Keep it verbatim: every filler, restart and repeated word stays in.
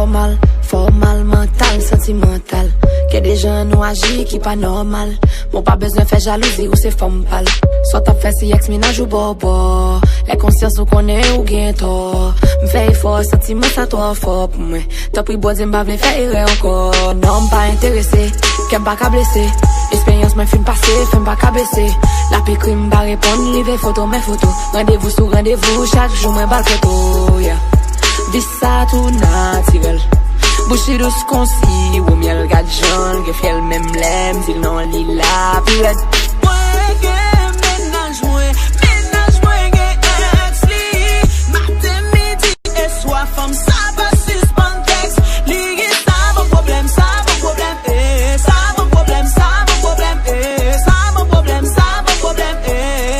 Mal, fòmal, mantal, santimantal. Gen de jan nou aji ki pa nòmal. Mwen pa bezwen fè jalouzi, ou se fanm pa l. Sa w t ap fè si èks mennaj ou bò bò? Lè konsyans ou konnen ou gen tò. M fè efò, santiman sa twò fò pou mwen. Tanpri Bondye, m pa vle fè erè ankò. Non, m pa enterese, kè m pa ka blese. Esperyans mwen fin pase, fè m pa ka bese. L ap ekri m pa reponn, li vle foto, men foto. Randevou sou randevou, chak jou mwen ba l foto, yeah. Vi sa tou natirèl. Bouch li dous konsi wo myèl, gad jan l gen fyèl, menm lè m di l non, li la pi rèd. Mwen gen mennaj mwen,